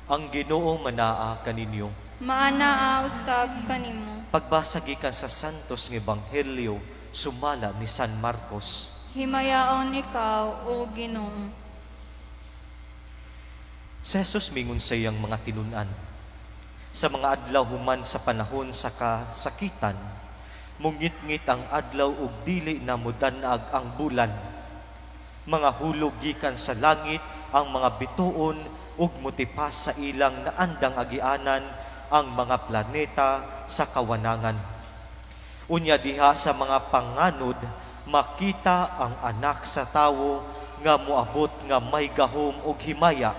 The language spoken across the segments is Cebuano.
Ang Ginoo manaa kaninyo. Maanaa usab kanimo. Pagbasa gikan sa Santos nga Ebanghelyo sumala ni San Marcos. Himayaon ikaw, O Ginoo. Si Jesus mingon sa iyang mga tinun-an, "Sa mga adlaw human sa panahon sa kasakitan, mungitngit ang adlaw ug dili na mudan-ag ang bulan. Mangahulog gikan sa langit ang mga bituon ug mutipas sa ilang naandang agianan ang mga planeta sa kawanangan. Unya diha sa mga panganod makita ang Anak sa Tawo nga moabot nga may gahom ug himaya.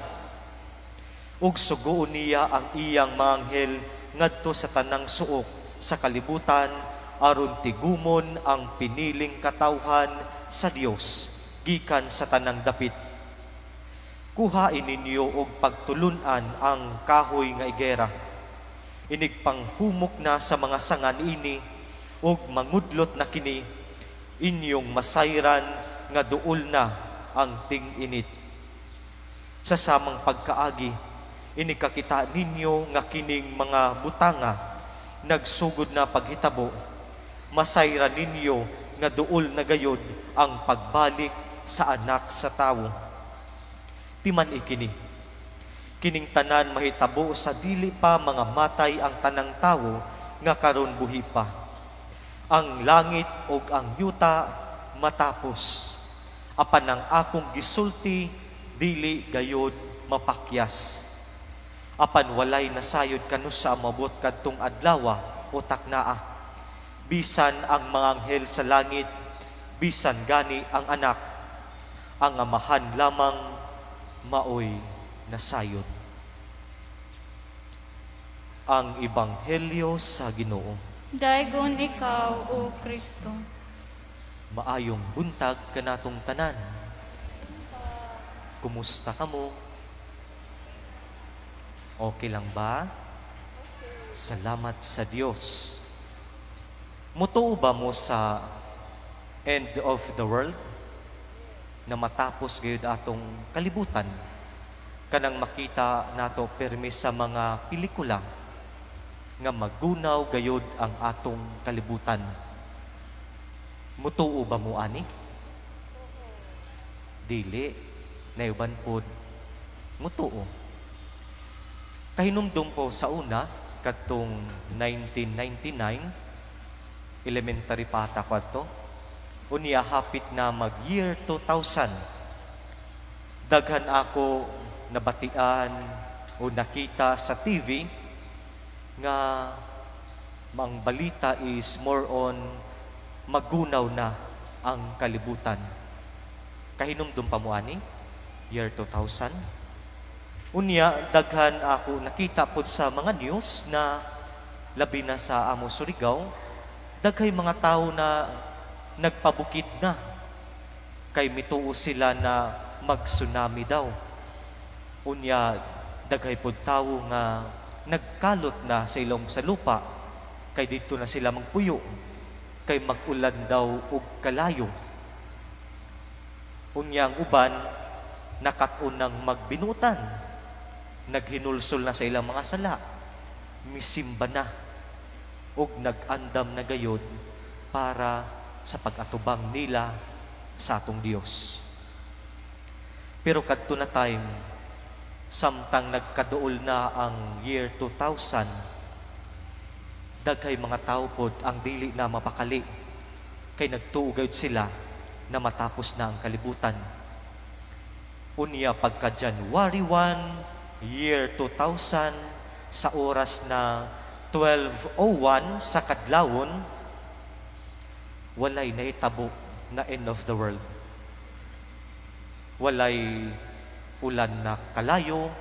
Ug sugoon niya ang iyang mga anghel ngadto sa tanang suok sa kalibutan aron tigumon ang piniling katawhan sa Dios gikan sa tanang dapit. Kuhain ninyo og pagtulun-an ang kahoy nga igera. Inig panghumok na sa mga sanga niini ug mangudlot na kini, inyong masayran nga duol na ang ting-init. Sa samang pagkaagi, inig kakita ninyo nga kining mga butanga nagsugod na paghitabo, masayran ninyo nga duol na gayod ang pagbalik sa Anak sa Tawo. Timan-i kini. Kining tanan mahitabo sa dili pa mangamatay ang tanang tawo nga karon buhi pa. Ang langit ug ang yuta matapos. Apan ang akong gisulti dili gayod mapakyas. Apan walay nasayod kanusa moabot kadtong adlawa o taknaa. Bisan ang mga anghel sa langit, bisan gani ang Anak, ang Amahan lamang maoy nasayod." Ang Ebanghelyo sa Ginoo. Daygon ikaw, O Kristo. Maayong buntag kanatong tanan. Kumusta kamo? Okay lang ba? Salamat sa Dios. Mutuo ba mo sa end of the world? Na matapos gayud atong kalibutan? Kanang makita nato permi sa mga pelikula nga magunaw gayud ang atong kalibutan. Mutuo ba mo ani? Dili, naay uban pod mutuo. Kahinumdum ko sa una, kadtong 1999, elementary pa ata ko ato. Unya hapit na mag year 2000. Daghan ako nabatian o nakita sa TV nga ang balita is more on magunaw na ang kalibutan. Kahinumdum pa mo ani? Year 2000? Unya, daghan ako nakita pod sa mga news na labi na sa amo Surigao, daghay mga tao na nagpabukid na kay mituo sila na mag-tsunami daw. Unya, daghay pod tawo nga nagkalot na sa ilong sa lupa kay dito na sila magpuyo kay mag-ulan daw og kalayo. Unya ang uban nakat-on ng magbinutan, naghinulsol na sa ilang mga sala, misimba na ug nag-andam na gayod para sa pag-atubang nila sa atong Dios. Pero kadto na time, samtang nagkaduol na ang year 2000, daghay mga tao pod ang dili na mapakali kay nagtuo gayud sila na matapos na ang kalibutan. Unya pagka January 1, year 2000, sa oras na 12:01 sa kadlawon, walay nahitabo na end of the world. Walay ulan na kalayo,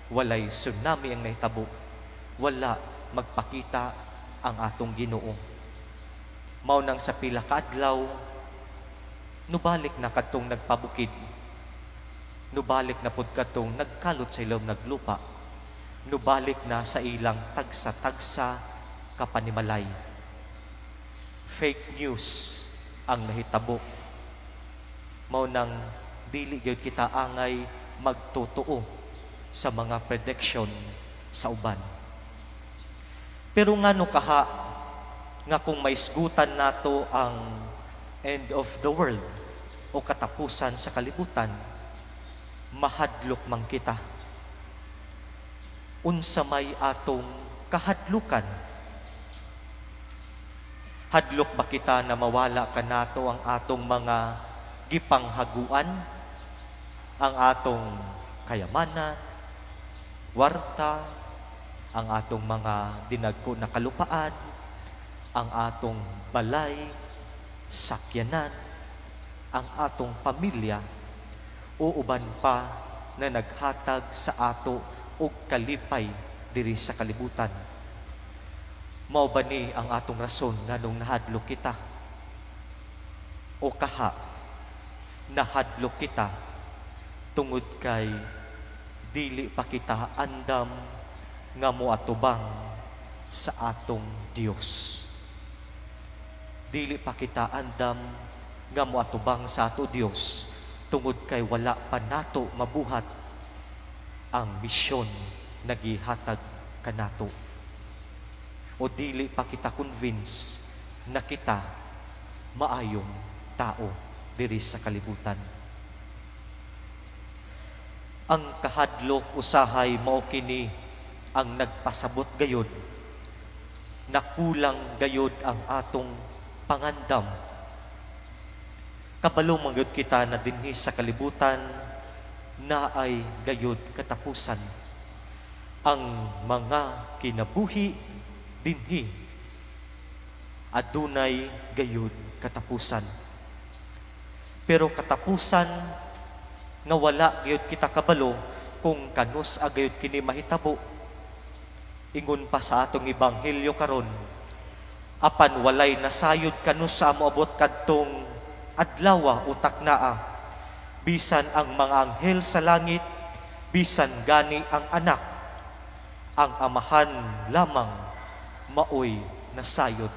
walay tsunami ang nahitabo. Wala magpakita ang atong Ginoo. Mao nang sa pila ka adlaw, nubalik na kadtong nagpabukid. Nubalik na pud kadtong nagkalot sa ilong naglupa. Nubalik na sa ilang tagsa-tagsa kapanimalay. Fake news ang nahitabo. Mao nang dili gyud kita angay magtotoo sa mga prediction sa uban. Pero ngano kaha nga kung maisgutan nato ang end of the world o katapusan sa kalibutan, mahadlok man kita? Unsa may atong kahadlukan? Hadlok ba kita na mawala kanato ang atong mga gipanghaguan, ang atong kayamanan, warta, ang atong mga dinagko na kalupaan, ang atong balay, sakyanan, ang atong pamilya, o uban pa na naghatag sa ato og kalipay diri sa kalibutan? Mao ba ni ang atong rason nganong nahadlok kita? O kaha nahadlok kita tungod kay dili pa kita andam nga moatubang sa atong Dios? Dili pa kita andam nga moatubang sa ato Dios tungod kay wala pa nato mabuhat ang misyon na gihatag kanato. O dili pa kita convince na kita maayong tao diri sa kalibutan. Ang kahadlok usahay mao kini ang nagpasabot gayod na kulang gayod ang atong pangandam. Kabalo man gyud kita na dinhi sa kalibutan naay gayod katapusan. Ang mga kinabuhi dinhi adunay gayud katapusan. Pero katapusan nga wala gayud kita kabalo kung kanus-a gayud kini mahitabo. Ingon pa sa atong ebanghelyo karon, apan walay nasayod kanus-a moabot kadtong adlawa o taknaa, bisan ang mga anghel sa langit, bisan gani ang Anak. Ang Amahan lamang maoy nasayod.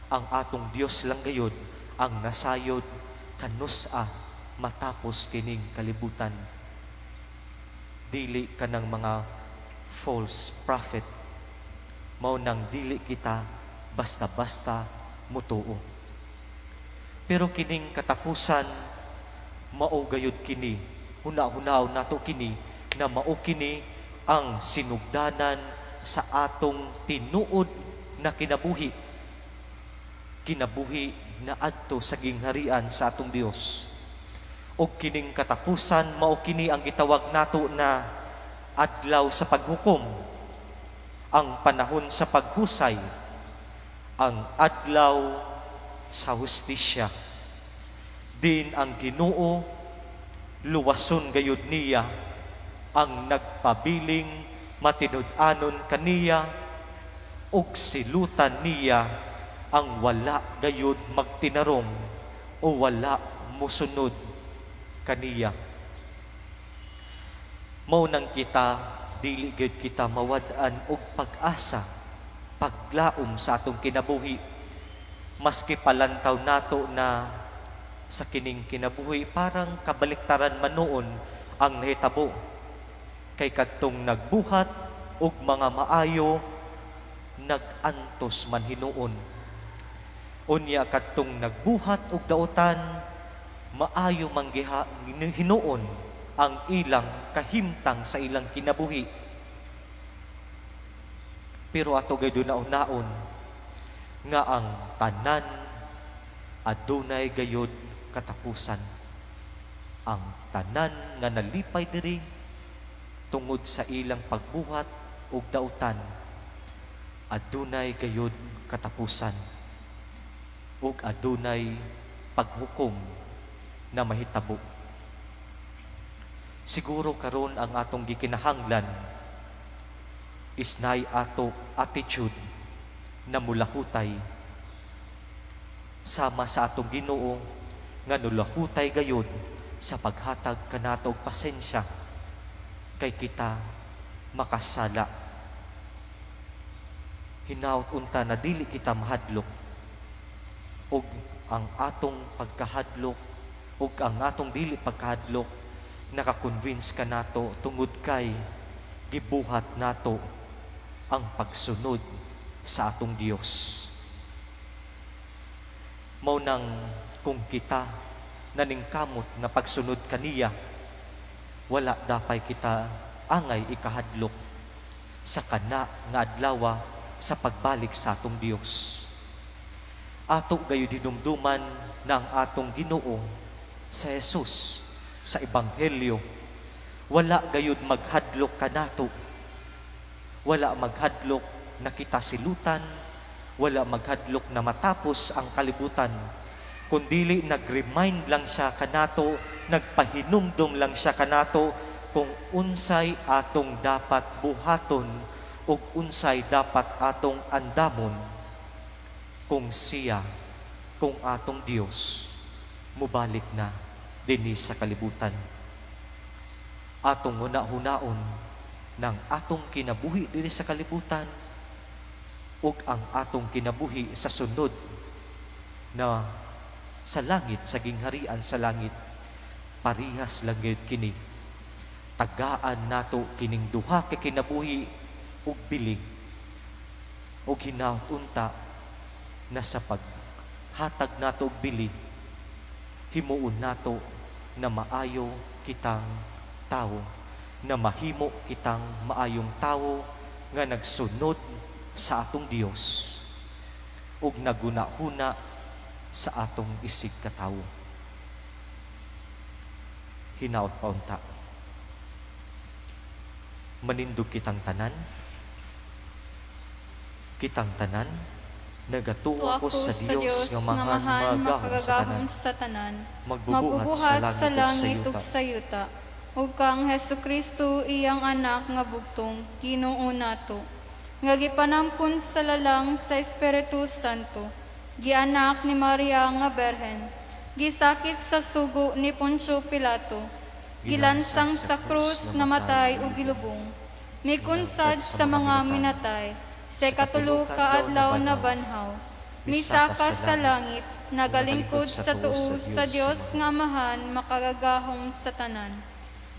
Ang atong Dios lang gayud ang nasayod kanus-a matapos kining kalibutan. Dili kanang mga false prophet. Mao nang dili kita basta-basta mutuo. Pero kining katapusan, mao gayud kini, huna-hunaon nato kini na mao kini ang sinugdanan sa atong tinuod na kinabuhi. Kinabuhi na adto sa gingharian sa atong Dios. Og kining katapusan, mao kini ang gitawag nato na adlaw sa paghukom, ang panahon sa paghusay, ang adlaw sa hustisya. Din ang Ginoo, luwason gayud niya ang nagpabiling matinud-anon kaniya ug silutan niya ang wala gayud magtinarong o wala mosunod kaniya. Mao nang kita dili gayud kita mawad-an og pag-asa, paglaom sa atong kinabuhi. Maski palantaw nato na sa kining kinabuhi parang kabaliktaran man noon ang nahitabo. Kay kadtong nagbuhat og mga maayo, nag-antos man hinuon. Unya kadtong nagbuhat og dautan, maayo man hinuon ang ilang kahimtang sa ilang kinabuhi. Pero ato gayud naon nga ang tanan adunay gayud katapusan. Ang tanan nga nalipay diri tungod sa ilang pagbuhat og dautan, adunay gayud katapusan ug adunay paghukom na mahitabo. Siguro karon ang atong gikinahanglan is naay ato attitude na mulahutay sama sa atong Ginoo nga nulahutay gayud sa paghatag kanato og pasensya kay kita makasala. Hinaut unta na dili kita mahadlok ug ang atong pagkahadlok ug ang atong dili pagkahadlok Naka-convince kanato tungod kay gibuhat nato ang pagsunod sa atong Dios. Mao nang kung kita naningkamot nga pagsunod kaniya, wala dapay kita angay ikahadlok sa kana nga adlawa sa pagbalik sa atong Dios. Ato gayud hinumduman na ang atong Ginoo sa Jesus sa Ebanghelyo wala gayud maghadlok kanato. Wala maghadlok na kita silutan, wala maghadlok na matapos ang kalibutan, kundili nag-remind lang siya kanato, nagpahinumdum lang siya kanato kung unsay atong dapat buhaton ug unsay dapat atong andamon kung siya, kung atong Dios mubalik na dinhi sa kalibutan. Atong huna-hunaon ng atong kinabuhi dinhi sa kalibutan ug ang atong kinabuhi sa sunod na sa langit, sa gingharian sa langit, parihas lang gyud kini. Tagaan nato kining duha ka kinabuhi ug bili ug hinaut unta na sa paghatag nato og bili, himuon nato na maayo kitang tawo, na mahimo kitang maayong tawo nga nagsunod sa atong Dios ug nagunahuna sa atong isig katawo. Hinaot pa unta manindog kitang tanan. Kitang tanan nagatuo ako sa Dios nga Amahan, makagagahom sa tanan, makagagahom sa tanan, magbubuhat sa langit ug ug sa yuta, ug kang Hesukristo, iyang anak nga bugtong, Ginoo nato, nga gipanangkon sa lalang sa Espiritu Santo, gianak ni Maria nga Berhen, gisakit sa sugo ni Poncio Pilato, gilansang sa krus, namatay ug gilubong, mikunsad sa mga minatay, sa ikatulo ka adlaw nabanhaw, misaka sa langit, nagalingkod sa tuo sa Dios nga Amahan, makagagahom sa tanan.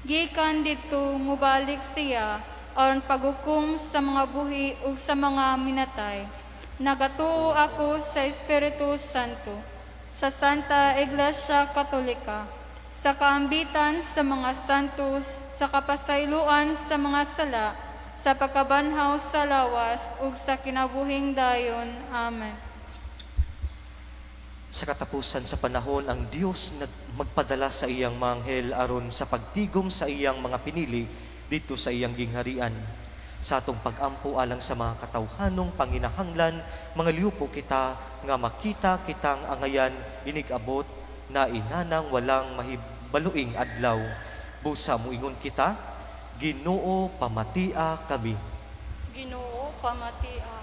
Gikan didto mubalik siya aron paghukom sa mga buhi ug sa mga minatay. Nagatuo ako sa Espiritu Santo, sa Santa Iglesia Katolika, sa kaambitan sa mga santos, sa kapasayloan sa mga sala, sa pagkabanhaw sa lawas ug sa kinabuhing dayon. Amen. Sa katapusan sa panahon, ang Dios magpadala sa iyang mga anghel aron sa pagtigom sa iyang mga pinili didto sa iyang gingharian. Sa atong pagampo alang sa mga katawhanong panginahanglan, mangaliw po kita nga makita kitang angayan inig-abot na inanang walang mahibaluing adlaw. Busa moingon kita, "Ginoo, pamatia kami." Ginoo, pamatia.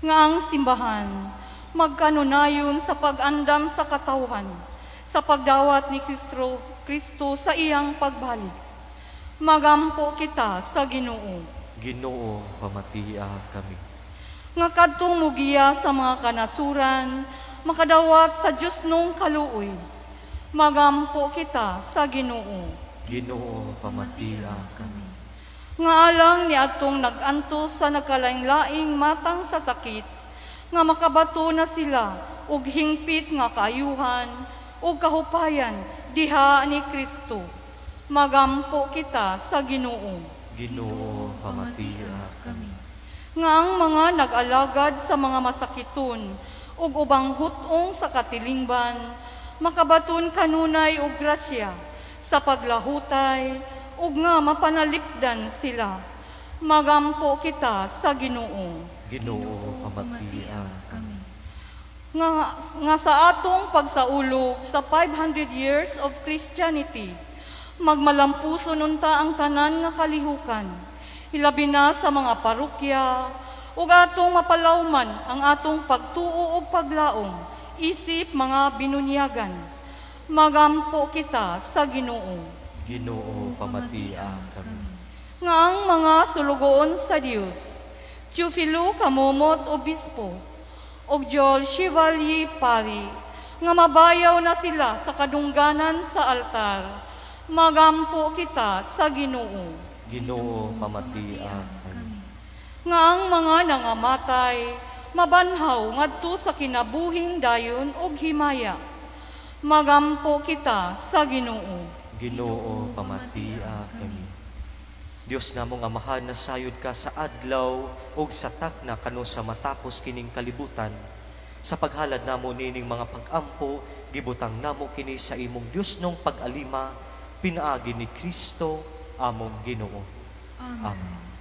Nga ang simbahan magkanunayon sa pag-andam sa katawhan sa pagdawat ni Kristo sa iyang pagbalik. Magampo kita sa Ginoo. Ginoo, pamatia kami. Nga kadtong mugiya sa mga kanasuran makadawat sa Dios nung kaluoy. Magampo kita sa Ginoo. Ginoo, pamatia kami. Nga alang ni atong nag-antos sa nagkalaing-laing matang sa sakit, nga makabato na sila og hingpit nga kaayuhan ug kahupayan diha ni Kristo. Magampo kita sa Ginoo. Ginoo, pamatia kami. Nga ang mga nag-alagad sa mga masakiton ug ubang hut-ong sa katilingban makabaton kanunay og grasya sa paglahutay ug nga mapanalipdan sila. Magampo kita sa Ginoo. Ginoo, pamatia kami. Nga sa atong pagsaulog sa 500 years of Christianity, magmalampuson unta ang tanan nga kalihukan, hilabi na sa mga parokya, ug atong mapalawman ang atong pagtuo ug paglaom isip mga binunyagan. Magampo kita sa Ginoo. Ginoo, pamatia kami. Nga ang mga sulugoon sa Dios, Teofilo Camomot, Obispo, ug Joel Chevalier, Pari, nga mabayaw na sila sa kadungganan sa altar, Magampo kita sa Ginoo. Ginoo, pamatia kami. Nga ang mga nangamatay mabanhaw ngadto sa kinabuhing dayon ug himaya. Magampo kita sa Ginoo. Ginoo, pamatia kami. Dios namong Amahan, nasayod ka sa adlaw ug sa takna kanu sa matapos kining kalibutan. Sa paghalad namo nining mga pag-ampo, gibutang namo kini sa imong Diosnong pag-alima, pinaagi ni Kristo among Ginoo. Amen.